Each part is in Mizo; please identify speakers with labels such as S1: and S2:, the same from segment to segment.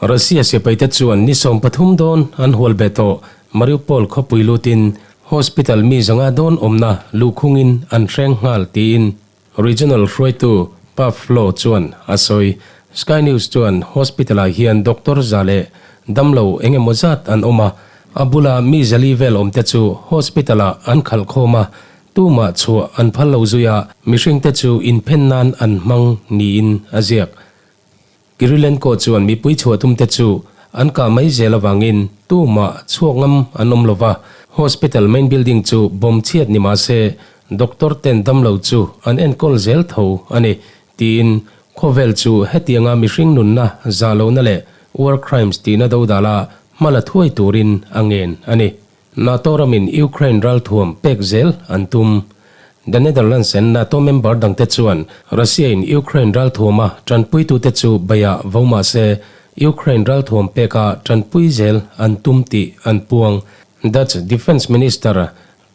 S1: Russia sipaite chuan ni 13 dawn an hual be tawh Mariupol khawpui lutin hospital mi 500 dawn awmna luhkhungin an hreng nghal tiin Regional hruaitu Pavlo chuan a sawi. Sky News chuan hospital-ah hian doctor za leh damlo eng emaw zat an awm a, a bula mi 400 vel awmte chu hospital-ah an khalh khawm a, tumah chhuah an phal lo zui a, mihringte chu inphen nan an hmang niin a ziak. Kirilenko chuan mipui chhuah tumte chu an kah mai zel avangin tumah chhuak ngam an awm lo va, hospital main building chu bomb chhiat ni mah se doctor ten damlo chu an enkawl zel tho a ni, tiin khawvel chu hetianga mihring nunna zah lohna leh war crimes tihna dodala hma la thuai turin a ngen a ni. NATO ramin Ukraine ralthuam pek zel an tum. The Netherlands and NATO member dangte chuan Russia-in Ukraine ralthuama tanpuitute chu beiah vo mah se, Ukraine ralthuam peka tanpui zel an tum tih an puang. Dutch Defence Minister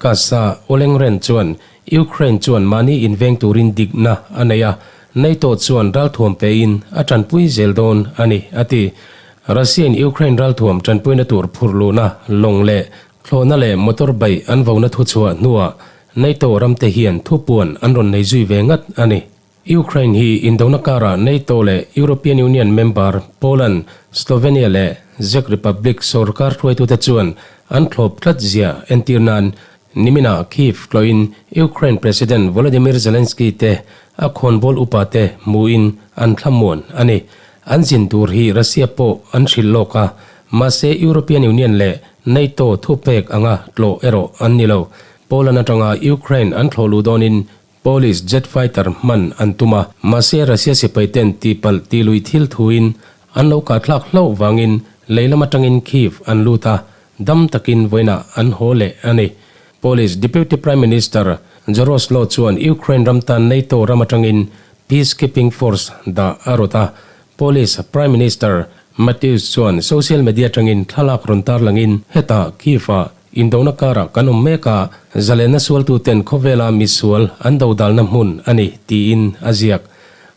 S1: Kasa Ollengren chuan Ukraine chuan mahni inveng turin dikna a nei a, NATO chuan ralthuam pein a tanpui zel dawn a ni, a ti. Russia-in Ukraine ralthuam tanpuina tur phurh luhna lawng leh thlawhna leh motor baih an vona thuchhuah hnuah NATO ramte hian thupuan an rawn nei zui ve ngat a ni. Ukraine hi indona karah NATO leh European Union member Poland, Slovenia leh Czech Republic sorkar hruaitute chuan an thlawp tlat zia entir nan niminah Kyiv tlawhin Ukraine President Volodymyr Zelensky te a khawnbawl upate hmuhin an thlamuan a ni. An zin tur hi Russia pawh an hrilh lawk a, mahse European Union leh NATO thupek anga tlawh erawh an ni lo. Poland atanga Ukraine an thlawh luh dawnin Polish jet fighter hman an tum a, mahse Russia sipai ten tihpalh tih lui thil thuin an lo kahthlak hlauh vangin lei lam atangin Kyiv an lut a, dam takin vawiinah an haw leh a ni. Polish Deputy Prime Minister Jaroslaw chuan Ukraine ram tan NATO ram atangin Peacekeeping force dah a rawt a, Polish Prime Minister Mateusz chuan social media atangin thlalak rawn tarlangin hetah Kyiv-ah indona karah kan awm mek a, zalenna sualtuten khawvela misual an dodalna hmun a ni tiin a ziak.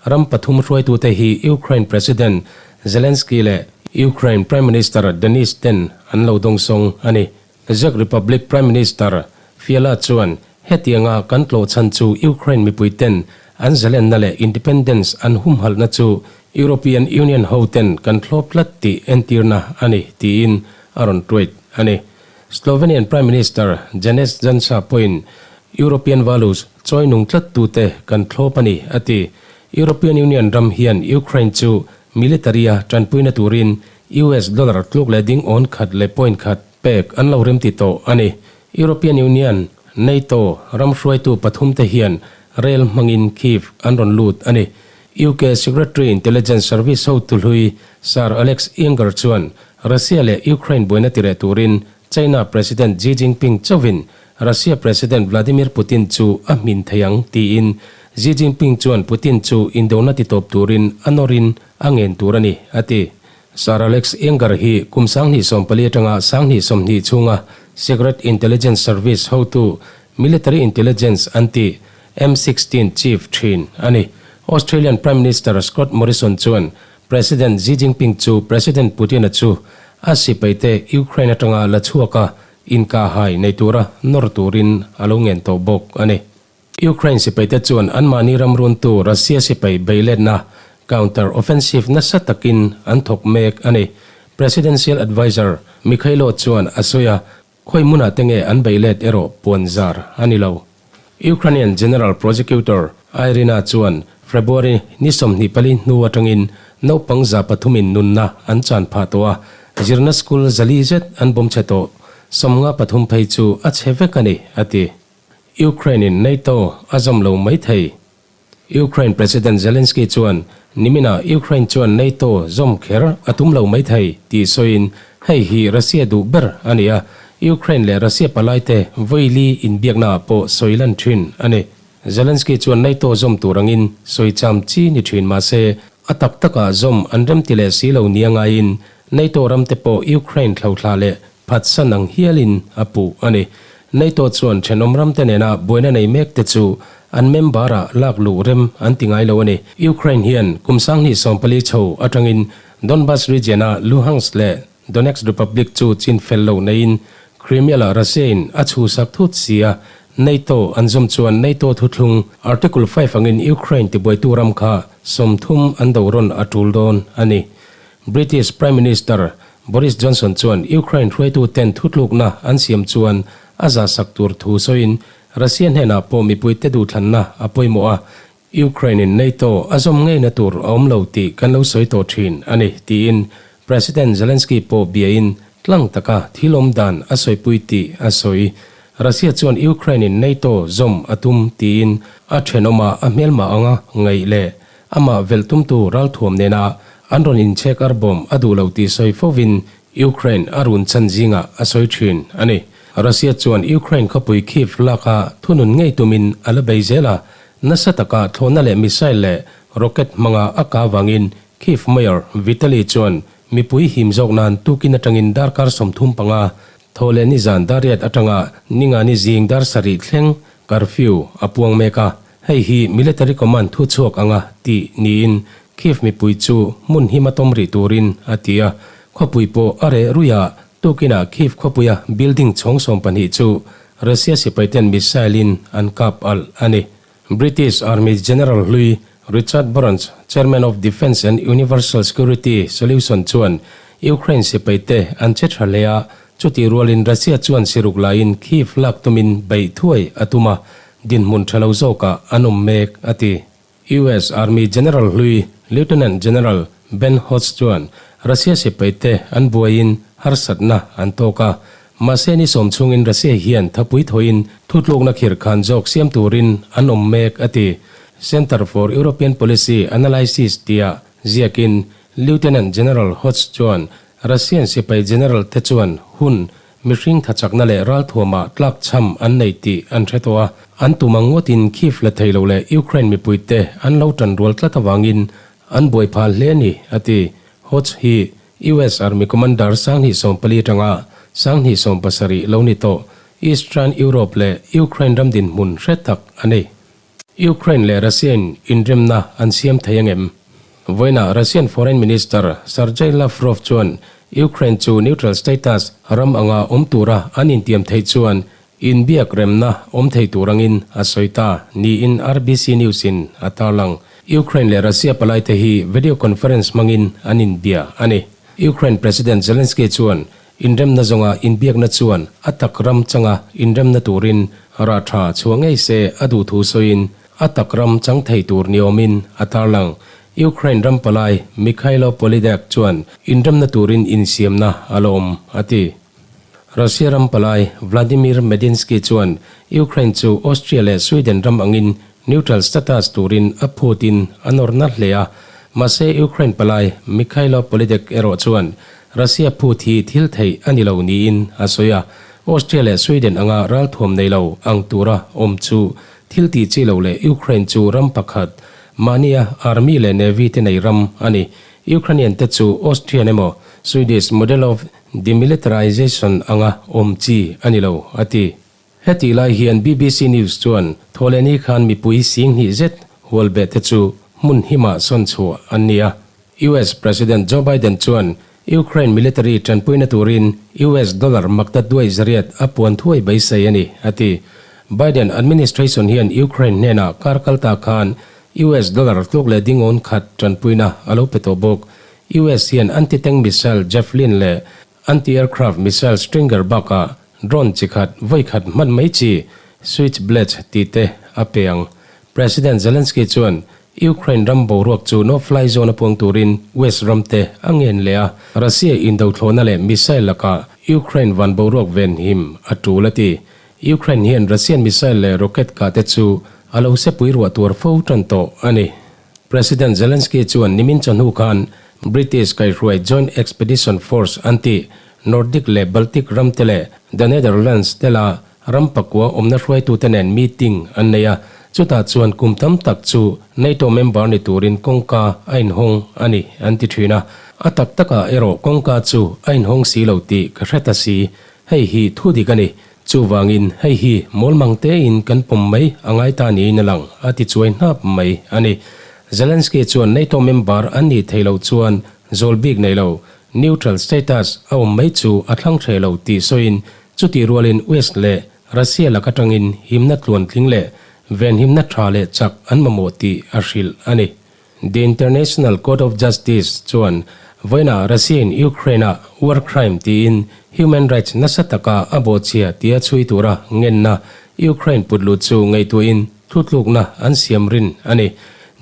S1: Ram pathum hruaitute hi Ukraine President Zelensky leh Ukraine Prime Minister Denys ten an lo dawngsawng a ni. Czech Republic Prime Minister Fiala chuan hetianga kan tlawh chhan chu Ukraine mipui ten an zalenna leh independence an humhalhna chu European Union ho ten kan thlawp tlat tih entirna a ni tiin a rawn tweet a ni. Slovenian Prime Minister Janez Janša pawhin European values chawi nung tlat tute kan thlawp a ni a ti. European Union ram hian Ukraine chu military-a tanpuina turin US dollar tluk leh ding awn khat leh point khat pek an lo remti tawh a ni. European Union, NATO, ram hruaitu pathumte hian rel hmangin Kyiv an rawn lut a ni. UK Secretary Intelligence Service hotu hlui Sir Alex Inger chuan Russia leh Ukraine buaina tireh turin China President Xi Jinping chauhin Russia President Vladimir Putin chu a hmin thei ang tiin Xi Jinping chuan Putin chu indona titawp turin a nawrin a ngen tur a ni, a ti. Sir Alex Inger hi kum 2014 atanga 2020 chhunga Secret Intelligence Service hotu, Military Intelligence an tih, M16 chief thin a ni. Australian Prime Minister Scott Morrison chuan President Xi Jinping chu President Putin-a chu a sipaite Ukraine atanga la chhuaka inkahhai nei tura nawr turin a lo ngen tawh bawk a ni. Ukraine sipaite chuan anmahni ramruntu Russia sipai beiletna, counter offensive, nasa takin an thawk mek a ni. Presidential adviser Mykhailo chuan a sawi a, khawi hmunah te nge an beilet erawh puan zar a ni lo. Ukrainian General Prosecutor Irina chuan February ni 24 hnu atangin naupang 300 in nunna an chan phah tawh a, zirna school 400 zet an bawm chhe tawh, 53 phei chu a chhe vek a ni, a ti. Ukraine in NATO a zawm lo mai thei. Ukraine President Zelensky chuan niminah Ukraine chuan NATO zawm kher a tum lo mai thei tih sawiin hei hi Russia duh ber a ni a, Ukraine leh Russia palaite vawi inbiaknaah pawh sawi lan thin a ni. Zelensky chuan NATO zawm tur angin sawi cham chi ni thin mahse a tak takah zawm an remti leh si lo nia ngaiin NATO ramte pawh Ukraine thlothla leh phatsan ang hialin a puh a ni. NATO chuan thenawm ramte nena buaina nei mekte chu an member-ah lak luh rem an ti ngai lo a ni. Ukraine hian kum 2014 chho atangin Donbas region-a Luhansk leh Donetsk Republic chu chin fel lo neiin Crimea lah Russia-in a chhuhsak thut si a, NATO an zawm chuan NATO thuthlung Article 5 angin Ukraine tibuaitu ram kha 30 an do rawn a tul dawn a ni. British Prime Minister Boris Johnson chuan Ukraine hruaituten thutlukna an siam chuan a zahsak tur thu sawiin Russia hnenah pawh mipuite duhthlanna a pawimawh a, Ukraine-in NATO a zawm ngeina tur a awm lo tih kan lo sawi tawh thin a ni, tiin President Zelensky pawh biain tlang taka thil awm dan a sawipui tih a sawi. Russia chuan Ukraine-in NATO zawm a tum tiin a thenawma a hmelma anga ngaih leh amah velh tumtu ralthuam nena an rawn inchhek arbawm a duh lo tih sawi fovin Ukraine a run chan zingah a sawi thin a ni. Russia chuan Ukraine khawpui Kyiv laka thunun ngei tumin a la bei zel a, Nasa taka thlawhna leh missile leh rocket hmanga a kah avangin Kyiv Mayor Vitali chuan mipui him zawk nan tukin atangin darkar 35, thaw leh nizan dar riat atanga ningani zing dar sarih thleng curfew a puang mek a. Hei hi military command thu chhuak anga tih niin Kyiv mipui chu hmun him a tawm rih turin a ti a. Khawpui pawh a reh ruih a, tukinah Kyiv khawpuia building chhawng 12 chu Russia sipaiten missile-in an kap alh a ni. British Army General hlui Richard Burns, Chairman of Defence and Universal Security Solution chuan Ukraine sipaite an che tha hle a, chutih rualin Russia chuan siruk laiin Kyiv lak tumin beih thuai a tum a, dinhmun tha lo zawkah an awm mek, a ti. US Army General hlui Lieutenant General Ben Hodges chuan Russia sipaite an buaiin harsatna an tawk a, mahse ni sawm chhungin Russia hian thapui thawhin thutlukna khirh khan zawk siam turin an awm mek a ti. Center for European Policy Analysis tia ziakin Lieutenant General Hodges chuan Russian sipai general te chuan hun Mihring thachakna leh ralthuamah tlakchham an nei tih an hre tawh a, an tum ang ngawtin Kyiv la thei lo leh Ukraine mipuite an lo tan rual tlat avangin an buai phah hle a ni, a ti. Hodge hi US Army Commander 2014 atanga 2017 lo ni tawh Eastern Europe leh Ukraine ram dinhmun hre tak a ni. Ukraine leh Russia-in inremna an siam thei angem? Vawiinah Russian Foreign Minister Sergei Lavrov chuan Ukraine chu neutral status ram anga awm tura an intiam theih chuan inbiak remna awm thei tur angin a sawi ta niin RBC News-in a tarlang. Ukraine leh Russia palaite hi video conference hmangin an inbia a ni. Ukraine President Zelensky chuan Inremna zawnga inbiakna chuan a tak ram changa inremna turin rah tha chhuah ngei se a duh thu sawiin a tak ram chang thei tur ni awmin a tarlang. Ukraine ram palai Mykhailo Polydyak chuan inremna turin insiamna a la awm, a ti. Russia ram palai Vladimir Medinsky chuan Ukraine chu Austria leh Sweden ram angin neutral status turin a phutin a nawr na hle a, mahse Ukraine palai Mykhailo Polydyak erawh chuan Russia phut hi thil theih a ni lo niin a sawi a, Austria leh Sweden anga ralthuam nei lo ang tura awm chu thil tih chi lo leh Ukraine chu ram pakhat, mahnia army leh navy te nei ram a ni. Ukrainian te chu Austrian emaw Swedish model of demilitarization anga awm chi a ni lo, a ti. Hetih lai hian BBC News chuan Thawhlehni khan mipui 20,000 zet hualbeh te chu hmun himah sawn chhuah an ni a. US President Joe Biden chuan Ukraine military tanpuina turin US dollar makta duai zariat a puan thuai beisei a ni, a ti. Biden administration hian Ukraine hnenah kar kal ta khan US dollar tluk leh dingawn khat tanpuina a lo pe tawh bawk. US hian anti-tank missile Javelin leh Anti-aircraft missile Stinger bakah drone chi khat vawi khat hman mai chi Switchblades tih te a pe ang. President Zelensky chuan Ukraine ram boruak chu no-fly zone a puang turin West ram te a ngen leh a, Russia indothlawhna leh missile lakah Ukraine van boruak venhim a tul a ti. Ukraine hian Russian missile leh rocket kah te chu a lo sepui ruah tuar fo tan tawh a ni. President Zelensky chuan nimin chawhnu khan British kaihruai Joint Expedition Force an tih Nordic leh Baltic ramte leh The Netherlands tela ram pakua awmna hruaitute nen meeting an nei a, chutah chuan kum tam tak chu NATO member ni turin kawngka a inhawng a ni an ti thin a. A tak takah erawh kawngka chu a inhawng si lo tih ka hre ta si. Hei hi thu dik a ni. Chuvangin hei hi mawlmang tein kan pawm mai a ngai ta niin a lang, a ti chuai hnap mai a ni. Zelensky chuan NATO member an nih theih loh chuan zawl bik nei lo, neutral status, a awm mai chu a thlang hreh lo tih sawiin chutih rualin West leh Russia lak atangin himna tluantling leh venhimna tha leh chak an mamawh tih a hrilh a ni. The International Court of Justice chuan vawiinah Russia-in Ukraine-a war crime tiin human rights nasa taka a bawhchhia tia chhui tura ngenna Ukraine put lut chu ngaihtuahin thutlukna an siam rin a ni.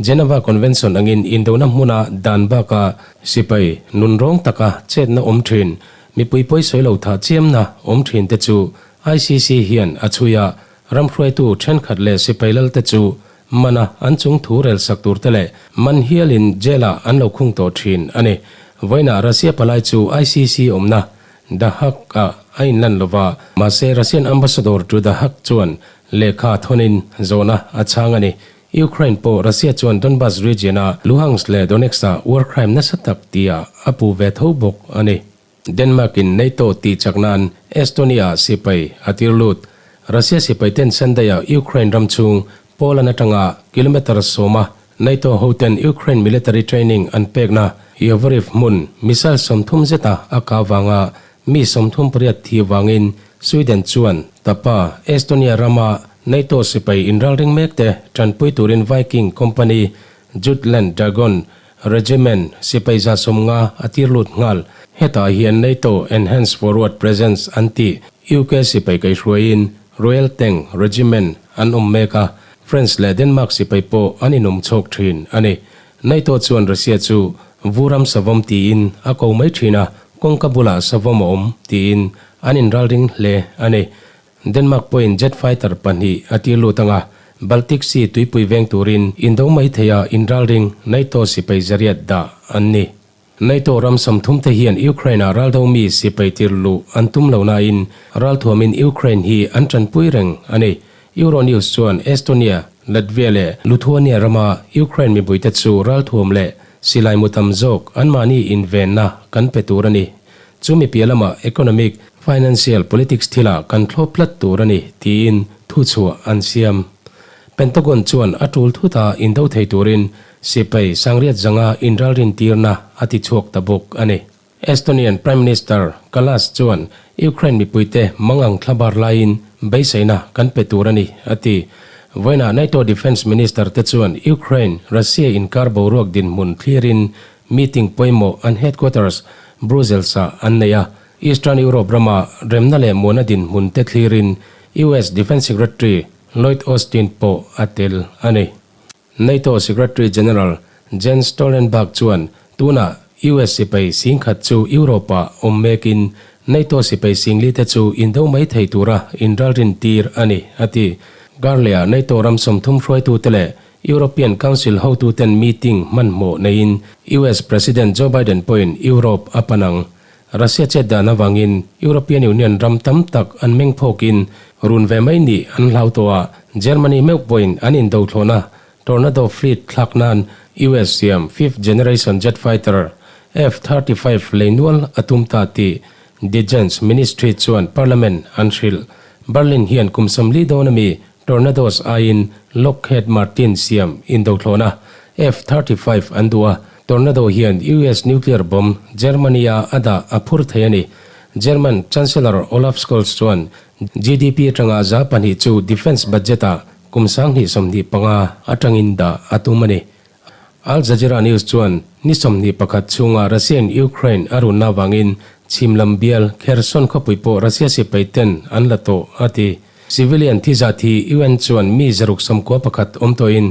S1: Geneva Convention angin indona hmuna dan baka sipai nunrawng taka chetna awm thin, mipui pawisawi lo thah chiamna awm thin te chu ICC hian a chhui a, ram hruaitu thenkhat leh sipai lalte chu Mana an chung thu rel sak tur te leh man hialin jail ah an lo khung tawh thin a ni. Vawiinah Russia palai chu ICC awmna The Hague ah a inlan lova, mahse Russian Ambassador to The Hague chuan lehkha thawnin zawhna a chhang a ni. Ukraine pawh Russia chuan Donbas region a Luhansk leh Donetsk ah war crime nasa tak tia a puh ve tho bawk a ni. Denmark-in NATO tih chak nan Estonia-ah sipai a tir lut. Russia sipai ten Sunday-ah Ukraine ram chhung Poland atanga kilometre sawma NATO hoten Ukraine military training an pekna Yavoriv hmun missile 30 zeta a kah vanga mi 38 thi vangin Sweden chuan tapa Estonia rama NATO sipai inralring mekte tanpui turin Viking company Jutland Dragon Regiment sipai 150 a tir lut nghal. Hetah hian NATO Enhanced Forward Presence an tih UK sipai kaihhruaiin Royal Tank Regiment an awm mek a, France leh Denmark sipai pawh an inawm chhawk thin a ni. NATO chuan Russia chu Vuram savawm tiin a ko mai thin a, kawngka bulah savawm a awm tiin an inralring hle a ni. Denmark pawhin jet fighter pahnih a tir lut ang a, Baltic Sea tuipui veng turin indo mai theia inralring NATO sipai zariat dah an ni. NATO ram 30 te hian Ukraine-ah raldo mi sipai tir luh an tum lo nain ralthuamin Ukraine hi an tanpui reng a ni. Euronews chuan Estonia, Latvia leh Lithuania rama Ukraine mipuite chu ralthuam leh silai mu tam zawk anmahni invenna kan pe tur a ni. Chu mi piah lamah economic, financial, politics thilah kan thlawp tlat tur a ni, tiin thuchhuah an siam. Pentagon chuan a tul thut a indo thei turin sipai sangriat zanga inralrin tirna a ti chhuak ta bawk a ni. Estonian Prime Minister Kallas chuan Ukraine mipuite mangang thlabar laiin beiseina kan pe tur a ni, a ti. Vawiinah NATO Defence Minister te chuan Ukraine, Russia inkar boruak dinhmun thlirin Meeting pawimawh an headquarters Brussels-ah an nei a, Eastern Europe rama remna leh muana dinhmun te thlirin US Defence Secretary Lloyd Austin pawh a tel a ni. NATO Secretary General Jens Stoltenberg chuan tunah US sipai singkhat chu Europe-ah awm mekin NATO sipai singli te chu indo mai thei tura inralrin tir a ni, a ti. Garleh-ah NATO ram 30 hruaitute leh European Council hotuten meeting hmanhmawh neiin US President Joe Biden pawhin Europe a pan ang. Russia chet dan avangin European Union ram tam tak an meng phawkin run ve mai nih an hlau tawh a, Germany meuh pawhin an indo thlawhna Tornado fleet thlak nan US siam fifth generation jet fighter F-35 lei nual a tum ta tih Defence Ministry chuan Parliament an hrilh. Berlin hian kum 40 dawn ami Tornadoes aiin Lockheed Martin siam indothlawhna F-35 an duh a, Tornado hian US nuclear bomb Germany-a a dah a phur thei a ni. German Chancellor Olaf Scholz chuan GDP atanga 2% chu defence budget-ah kum 2025 atangin dah a tum a ni. Al Jazeera News chuan ni 21 chhunga Russia-in Ukraine a runna avangin chhim lam bial Kherson khawpui pawh Russia sipai ten an la tawh a ti. Civilian thi zat hi UN chuan mi 191 awm tawhin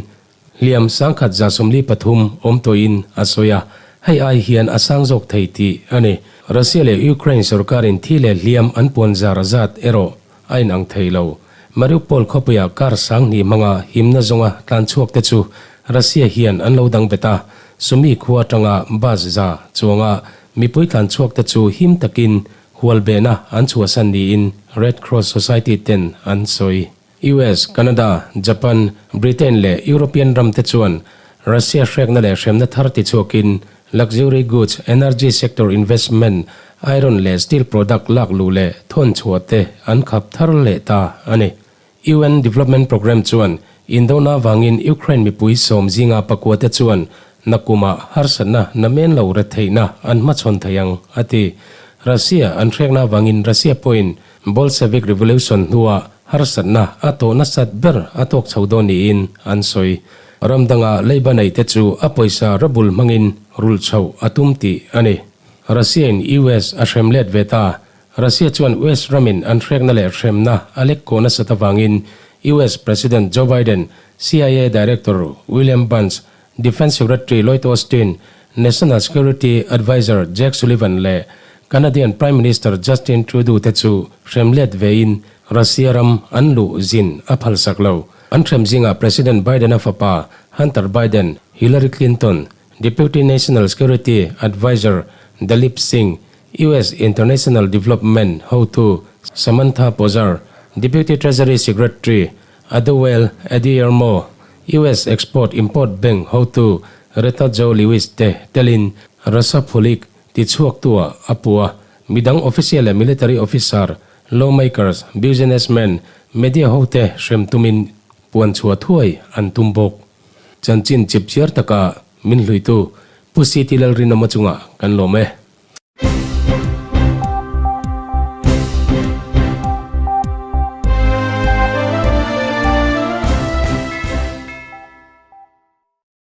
S1: hliam 1143 awm tawhin a sawi a, hei ai hian a sang zawk thei tih a ni. Russia leh Ukraine sorkarin thi leh hliam an puan zar zat erawh a inang thei lo. Mariupol khawpuia kar 2000 hmanga himna zawnga tlan chhuak te chu Russia hian an lo dang bet a, Sumy khua atanga bus za chuanga mipui tlan chhuak te chu him takin hual behna an chhuahsan niin Red Cross Society ten an sawi. US, Canada, Japan, Britain leh European ram te chuan Russia hrekna leh hremna thar ti chhuakin luxury goods, energy sector investment, iron leh steel product lak luh leh thawn chhuah te an khap thar leh ta a ni. UN Development Programme chuan indona avangin Ukraine mipui sawm zinga pakua te chuan Nakumah harsatna namen lo retheihna an hmachhawn thei ang, a ti. Russia an hrekna avangin Russia pawhin Bolshevik Revolution hnua harsatna a tawh nasat ber a tawk chho dawn niin an sawi. Ram danga leiba neihte chu a pawisa ruble hmangin rulh chhoh a tum tih a ni. Russia-in US a hrem let ve ta. Russia chuan US ramin an hrekna leh hremna a lek kawh nasat avangin US President Joe Biden, CIA Director William Burns, Defence Secretary Lloyd Austin, National Security Adviser Jake Sullivan leh Canadian Prime Minister Justin Trudeau te chu hrem let vein Russia ram an luh zin a phalsak lo. An hrem zingah President Biden-a fapa Hunter Biden, Hillary Clinton, Deputy National Security Adviser Dalip Singh, US International Development hotu Samantha Pozar, Deputy Treasury Secretary Adewale Adeyemo, US Export Import Bank hotu Reta Jo Lewis te telin Rasa Phulik tichhuaktua a pu a, midang official leh military officer, lawmakers, businessmen, media hote hrem tumin puan chhuah thuai an tum bawk. Chanchin chip chiar taka min hluitu Pu CT Lalrinawma chungah kan lawm e.